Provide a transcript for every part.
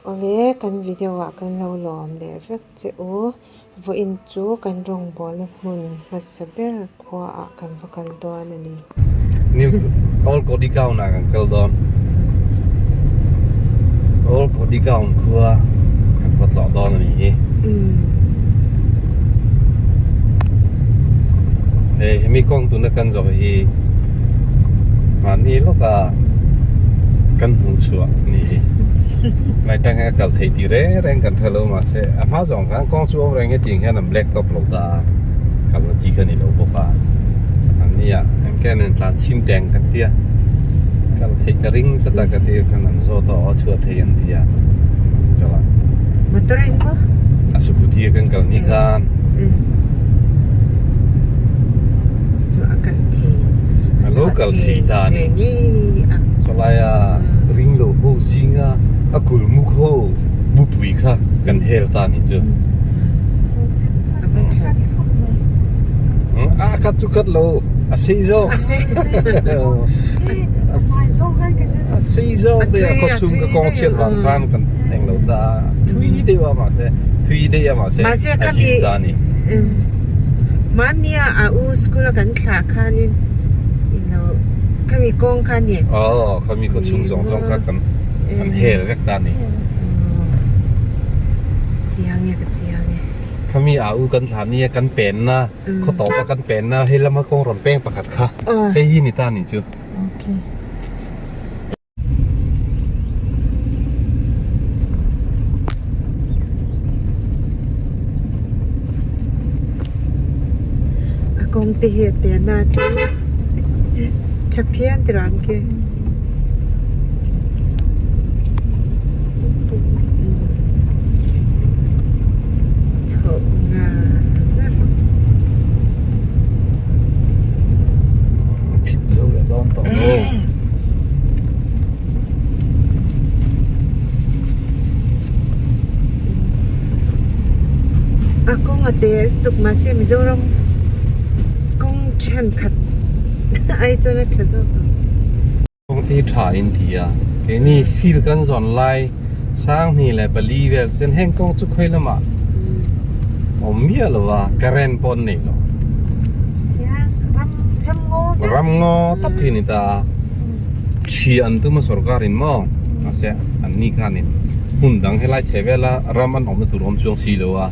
Awle kan video ah kan lo lawm leh vek che u. Vawiin chu kan rawngbawlna hmun hmasa ber khua ah kan va kal dawn a ni. New Old Kodigaon ah kan kal dawn. Old Kodigaon khua kan va tlawh dawn a ni hi. Hei hemi kawng tuna kan zawh hi mahni lawka kan hmuh chhuah a ni hi. Ngaihtuah hian a kal thei tih reng reng kan hre lo mahse a hma zawng khan kawng chu awm reng hi tiang hian an black top lo ta a, kalna chi kha ni lo bawk a. An nia engke nen tlan chhin teng kan tia kal theih ka ring tlat a ka ti khan an zawt a aw chhuah thei an ti a kal a. Motor in maw? A scooty a kan kal ni khan. Chu a kal thei. A lo kal thei ta a ni. Sawlaia ring lo ho zinga a kulmuk ho bupui kha kan hel ta a ni chu. A khat chu khat lo a sei zawk. A sei zawk deuh a khaw chhung ka kawng chhiat vang khan kan eng lo ta a thui deuh a mahse thui deuh a mahse a him ta a ni. Mahnia a u school a kan thlah khanin ilo khami kawng kha ni. Aw khami khaw chhung zawng zawng kha kan an hel vek ta a ni. Chiang e ka chiang e. Khami a u kan thlah nia kan penna khaw tawpa kan penna hei lama kawng rawn peng pakhat kha hei hi ni ta ni chu. Okay. A kawng te hi a te na chu tha phian ti rang khi. Chhoh nga nga rawh. Phit zo leh dawn tawh lo. A kawng a tel tuk mahse Mizoram kawng thenkhat ai chuan a tha zawk ang. Kawng te hi tha in ti a, keini field kan zawn lai Sanghnih leh pali vel chuan heng kawng chu khawi lamah awm miah lo va, current pawh an nei lo. Ram ngaw tak hi a ni ta a, thi an tum a sorkar in maw mahse an ni khanin hmun dang helai chhe vela ram an awmna tur awm chuang si lo a,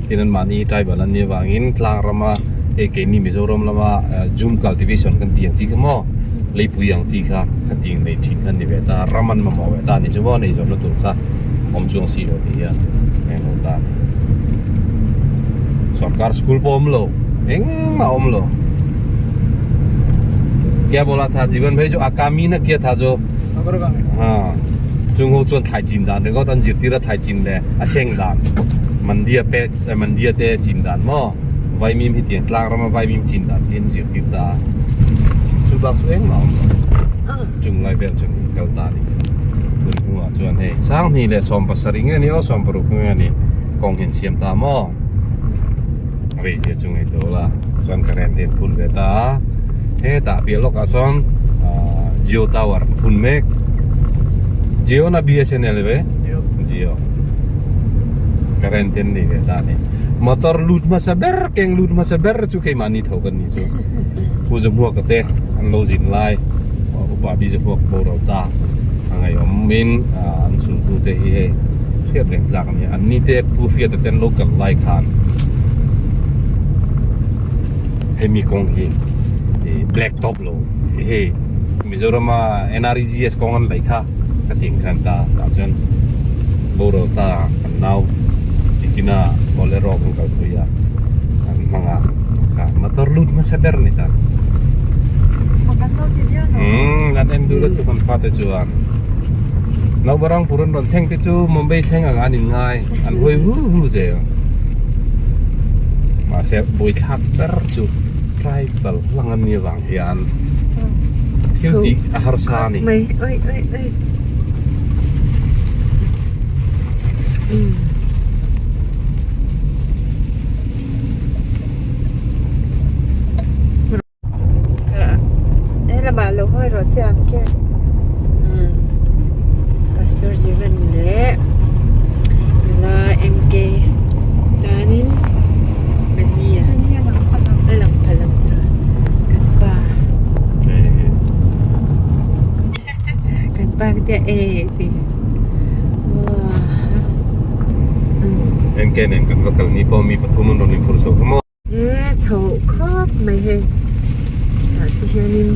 tin an mahni tribal an nih avangin tlang rama hei keini Mizoram lama zoom cultivation kan tih ang chi kha maw. Leipui ang chi kha khating nei thin kha a ni ve ta, ram an mamawh ve ta a ni chu maw, nei zawhna tur kha awm chuang si lo ti hian eng lo ta a ni. Sorkar school pawh awm lo, engmah awm lo. Kya bola tha Jivan bhai chu akami na kya tha chu ha chung ho chuan thlai chin dan ringawt an zirtir a thlai chin leh a seng dan mandia pe mandia te chin dan maw. Vaimim hi tiang tlang rama vaimim chin dan te an zirtir ta a, chu bak chu engmah a awm lo. Chung lai vel chuan kan kal ta a ni. Tun hnuah chuan hei Sanghnih leh 70 nge ni aw 60 nge ni kawng hi an siam ta maw? Rei zia chu ngei tawh la chuan current te an phun ve ta a, hetah piah lawkah sawn Jio tower an phun mek. Jio na BSNL ve? Jio. Current te an nei ve ta a ni. Motor lut hmasa ber keng lut hmasa ber chu keimahni tho kan ni chu Pu Zahmuaka te an lo zin lai upa Bi Zahmuaka boral ta a ngaihawm in an sulhnu te hi hei hriat reng tlak a ni a an ni te Pu Hriata te an lo kal lai khan hemi kawng hi black top lo hei Mizorama NREGS kawng an laih kha ka tih ang khan ta tah chuan boral ta kan nau tikina bolero kan kalpui a kan hmang a kha motor lut hmasa ber a ni ta umm an en duh lutuk an fate chuan Naubarangpur an rawn thleng te chu Mumbai thleng ang an inngai an hawi vu vu zel mahse buaithlak ber chu tribal hlang an nih avang hian thil tih a harsa a ni. Mai oi oi oi. Helamah lo hawi rawh che ang ke. Pastor Jeevan leh. MK nen kan va kal ni pawh mi pathum an rawn inphur chho kha maw. He chho khawp mai hei tah te hianin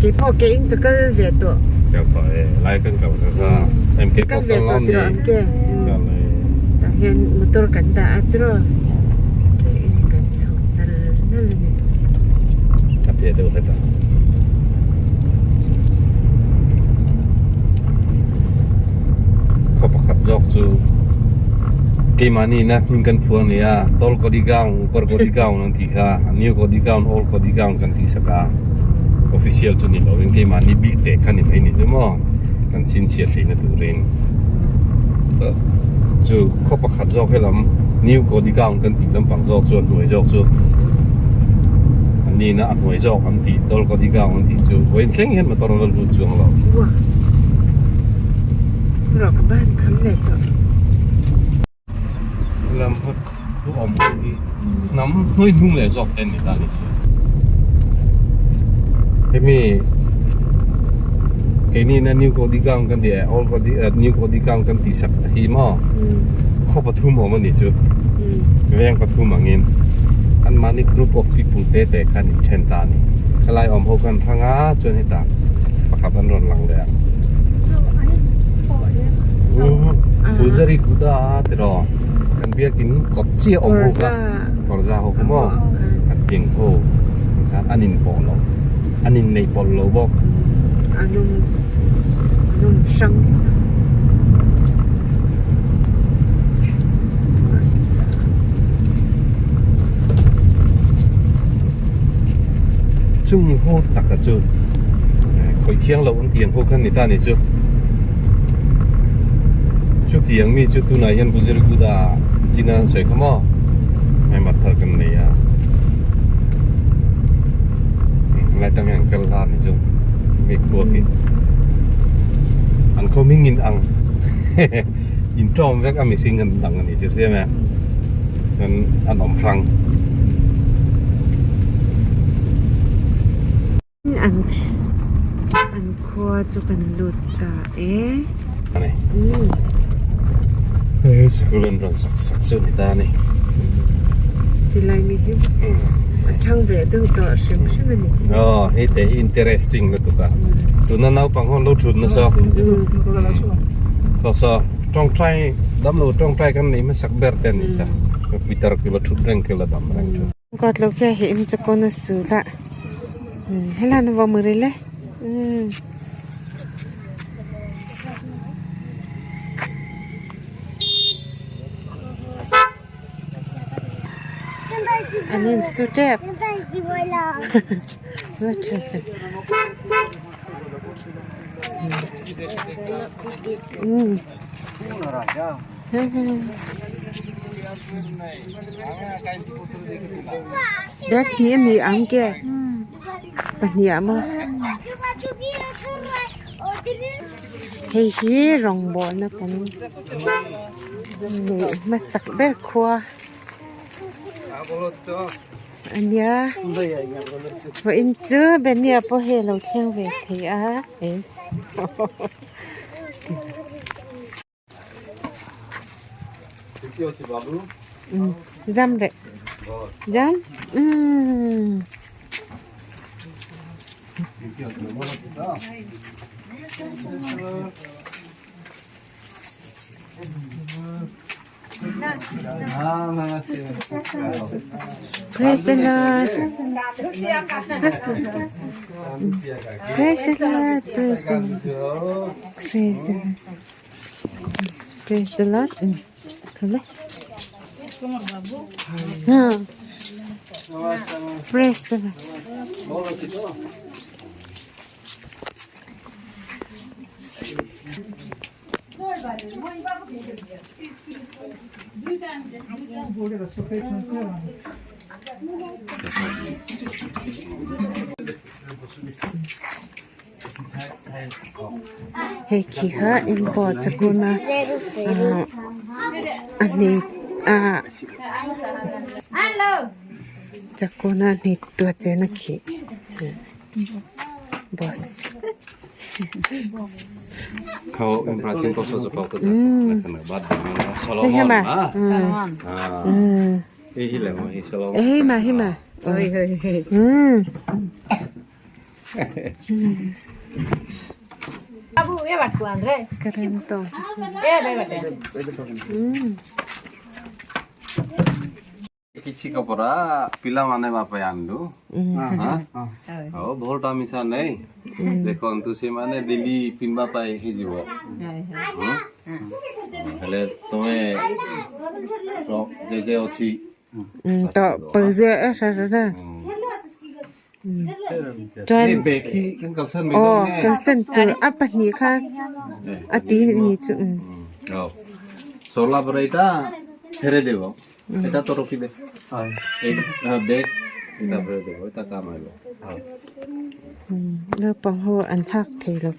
keipawh ke in ka kal ve tawh. Kal tawh e lai kan kal kha kha MK pawh kal lo ni. Tah hian motor kan dah a tiraw ke in kan chho nal nal a ni. A piah deuh hlek a. Khaw pakhat zawk chu keimahni ina hming kan phuar a ni a, Tall Kodigaon, Upper Kodigaon an tih kha, New Kodigaon, Old Kodigaon kan tih sak a, official chu ni lovin keimahni bik teh kha ni mai ni chu maw, kan chhinchhiah theihna turin chu khaw pakhat zawk helam New Kodigaon kan tih lampang zawk chu a hnuai zawk chu an nihna a hnuai zawk an tih Tall Kodigaon an tih chu vawiin thleng hian motor a la lut chuang lo. Rawh ka ban kham leh tawh. Lam kha thu awm ho hi hnam hnuai hnung leh zawk te ni ta ni chu. Hemi keini na New Kodigaon kan tih Old Kodi New Kodigaon kan tih sak hi maw khaw pathum awm a ni chu veng pathum angin anmahni group of people te te khan in then ta a ni. Khalai awm ho khan hrang a chuan hetah pakhat an rawn lang leh ang. Pulzari kuda tiraw kan biakin kawt chiah awm ho kha kawrza ho kha maw a tiang ho kha an in pawh lo an in neih pawlh lo bawk. Chung ho taka chu khawih thiang loh an tih ang ho khan ni ta ni chu. Chutiang mi chu tunah hian Buzirguda china an sawi kha maw hei mat thar kan nei a helai tang hian an kal la ni chu mi khua khi an khaw hming in ang in tawm vek a mihring an dang a ni chu hriat em chuan an awm hrang. An an khua chu kan lut ta e. Ani. Hei sikul an rawn sak sak chu ni ta a ni. Tilai mi hi a thang ve deuh tawh hrim hrim a ni. Aw hei te hi interesting lutuk a. Tuna naupang ho an lo thut nasa. Saw saw tawngtai damlo tawngtai kan neih hmasak ber te a ni sa. Pitar kila thut reng kila dam reng thut. Kawt lo ke hi im chu kawn a sul a helai na vawm ril e an in su tep Bag hnih a ni ang ke pahnih ah maw hei hi rawngbawlna kan neih hmasak ber khua a nia vawiin chu Benia pawh hei a lo thleng ve thei a. Jam reh jam umm. Praise the Lord. Praise the Lord. Praise the Lord. Praise the Lord. Praise the Lord. Kale. Praise the Lord. Hei khi kha import chakun a a hni ah chakun a hni tua chen a khih boss. Hei ma hei ma. Karento. କିଛି କପଡ଼ା ପିଲାମାନେ ବାପା ଆଣିଲୁ ହଉ ଭୋଟ ମିଶା ନାଇଁ ଦେଖନ୍ତୁ ସେମାନେ ଡେଲି ପିନ୍ଧିବା ପାଇଁ ହେଇଯିବ ହେଲେ ତମେ ଯେ ଯେ ଅଛି ତ ପଇସା ନା chuan aw kalsan tur a pahnih kha a ti ni chu ସରିଲା ପରେ ଏଇଟା ଫେରେଇ ଦେବ ଏଇଟା ତ ରଖିଦେ ବ୍ୟାଗ୍ ଏଇଟା ଫେରେଇ ଦେବ ଏଇଟା କାମ ହେବ naupang ho an phak thei lo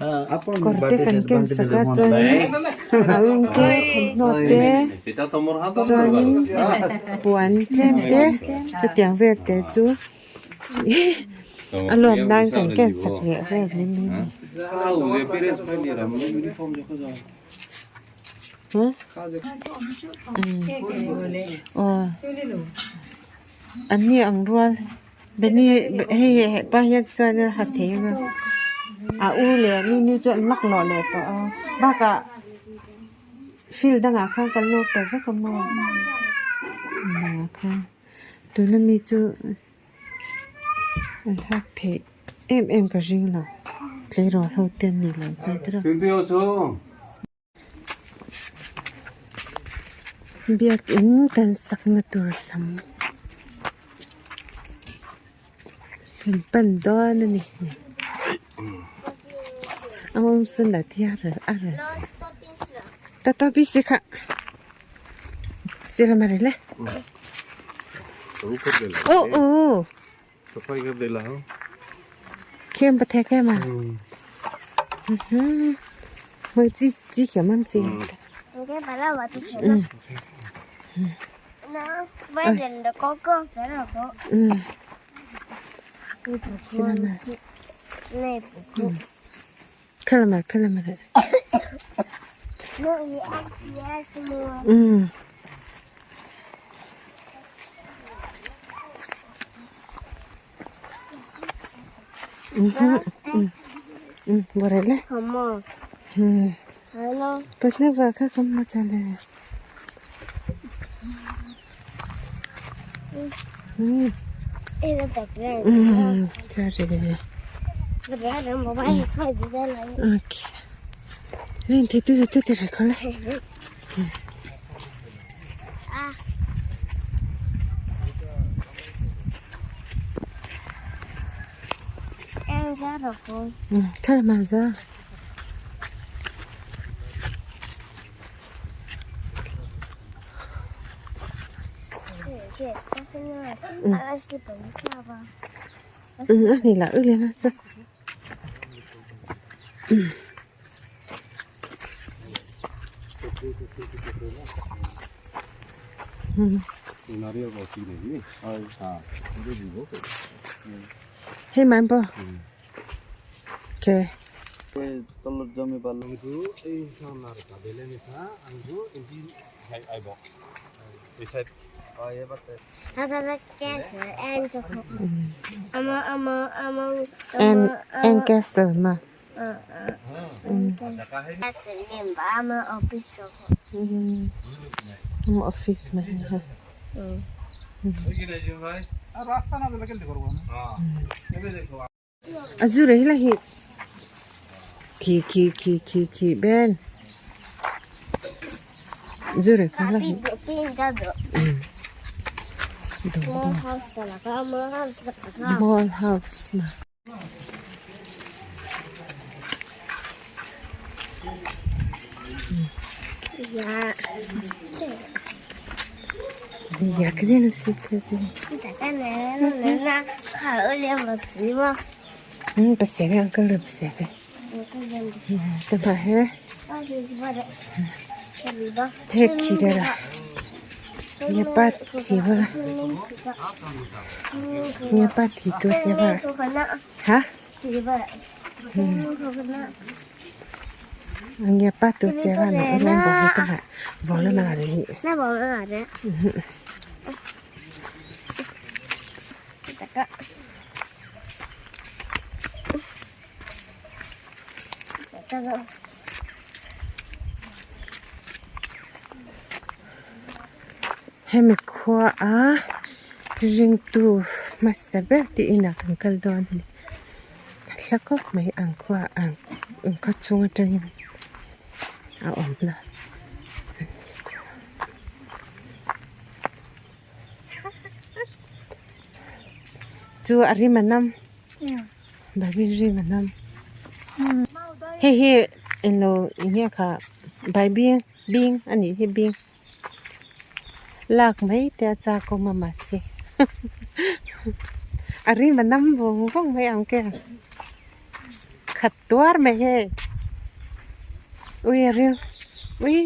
kawr te kan ken sak a chuan a rawng te thawmhnaw te chuanin puan tlem te chutiang vel te chu a lawm nan kan ken sak leh vel mai mai a ni. Aw an ni ang rual. Beni hei hepa hian chuan a ha thei anga a u leh nu nu chu an lak lawh leh tawh a bakah field dangah khan kan lo pe vek a maw khan tuna mi chu an hak theih em em ka ring lo tleirawl ho te an nih loh chuan tiraw. Biakinn kan sakna tur lam kan pan dawn a ni a awm sawn la ti a a rawn tata bisi kha sir mari le oh oh Kem pa thek em à? Mày chỉ chỉ kiểu mang chỉ. Ừ. Khalamar khalamar. Ừ. Hei man pawh okay. Ancestor ma. Office ma. Azura hi la hi khi khi khi khi khi ben zure kha la hi small house ma. Hemi khua a ringtu hmasa ber te inah kan kal dawn a ni. A hla khawp mai ang khua ang khaw chhung atangin a awm la. Chu a rim a nam baibing rim a nam hei hi englo enge kha baibing bing a nih hi bing lak mai te a chak awm a mahse a rim a nam vawng vawng mai ang ke khat tuar mai hei ui a rim ui.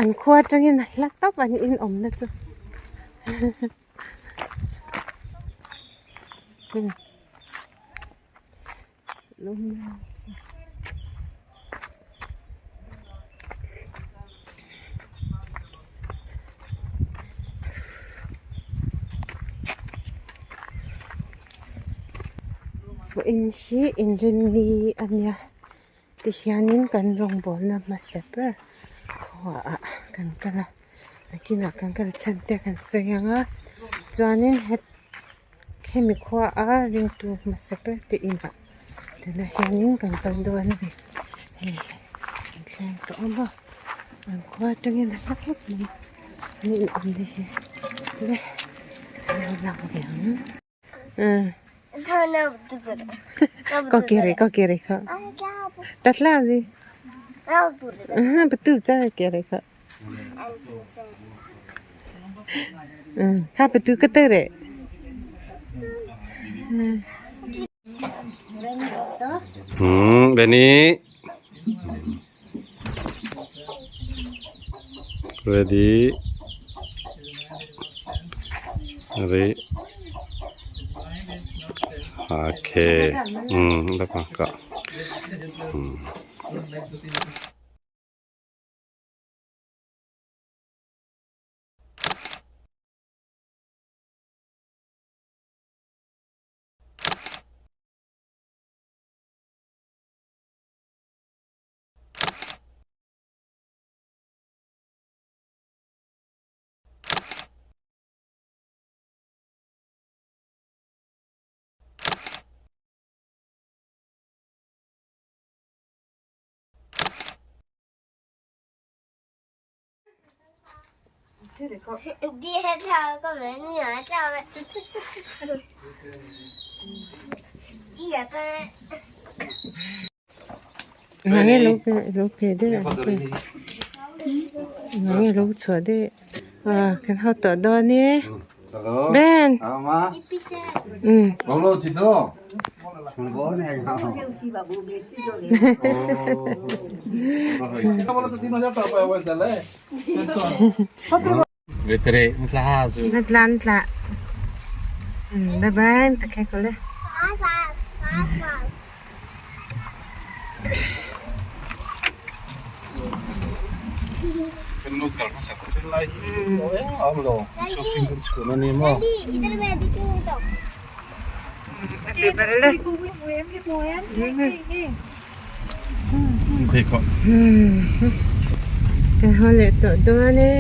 An khua atangin a hla tawp an in awmna chu Vawiin hi inrinni a nia tihianin kan rawngbawlna hmasa ber khuaah kan kal a nakinah kan kal chhan te kan sawi ang a chuanin hemi khuaa ringtu hmasa ber te inah tunah hianin kan kal dawn a ni hei an thleng tawh a maw an khua atangin a hla khawp mai an in awm na hi le a lo lang ve ang. Benny ready ready okay Ben Natlan tla. Bye bye. Takhe kole. Kan haw leh tawh dawn e.